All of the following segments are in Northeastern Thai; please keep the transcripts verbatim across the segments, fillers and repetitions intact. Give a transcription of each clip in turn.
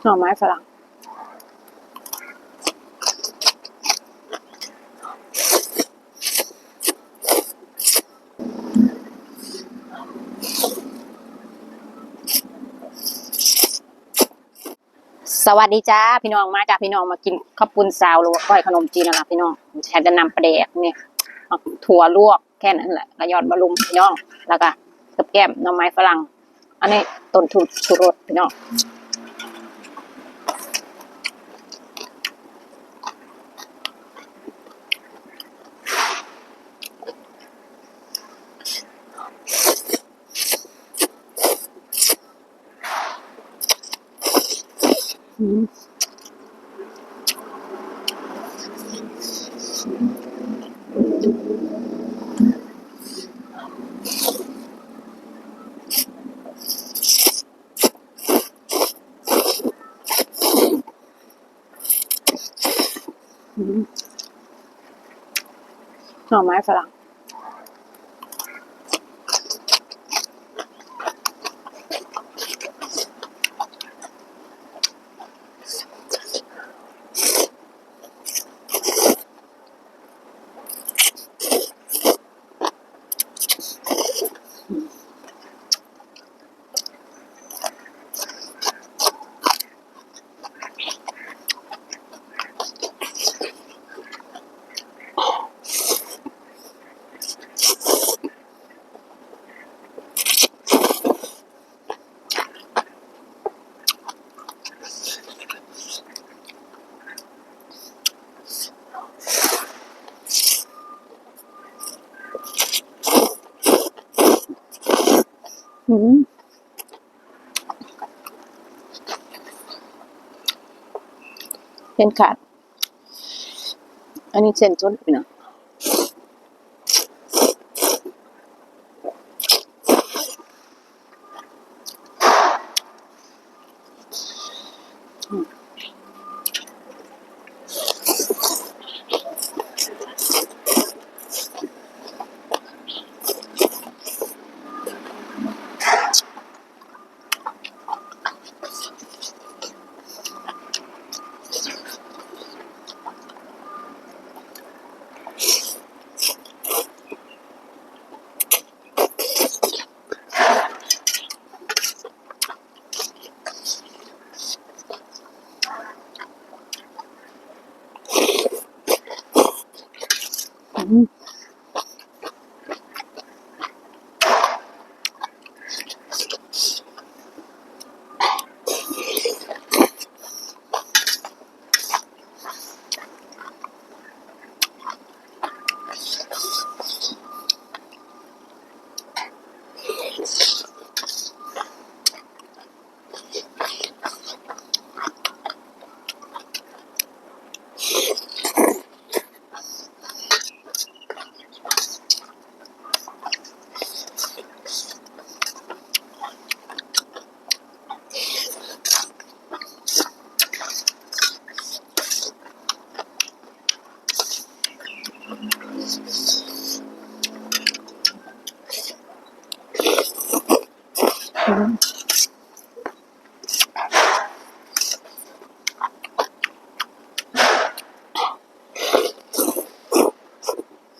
หน่อไม้ฝรั่ง สวัสดีจ้าพี่น้อง มาจ้าพี่น้อง มากินข้าวปุ้นซาวหรือว่าก้อยขนมจีนนั่นล่ะพี่น้อง แค่จะนำปลาแดกนี่ ถั่วลวกแค่นั้นแหละ แล้วยอดมะรุมพี่น้อง แล้วก็กับแกล้มหน่อไม้ฝรั่ง อันนี้ต้นชูชูรสพี่น้อง อืม อืม หน่อไม้ฝรั่ง อืม เส้นขาด อันนี้เส้นสดพี่น้อง อืม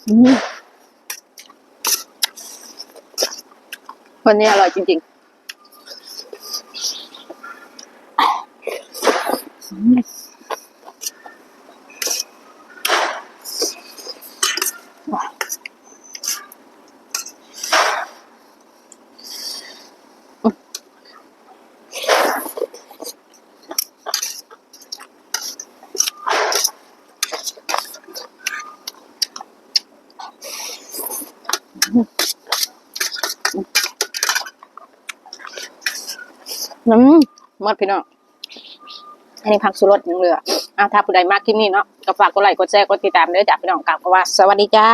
อืม วันนี้อร่อยจริงๆ อืม อืม หมดพี่น้อง อันนี้ผักชูรสยังเหลือ อ่ะ ถ้าผู้ใดมักคลิปนี้เนาะ ก็ฝากกดไลค์ กดแชร์ กดติดตามเด้อจ้ะพี่น้อง กราบคำว่าสวัสดีจ้า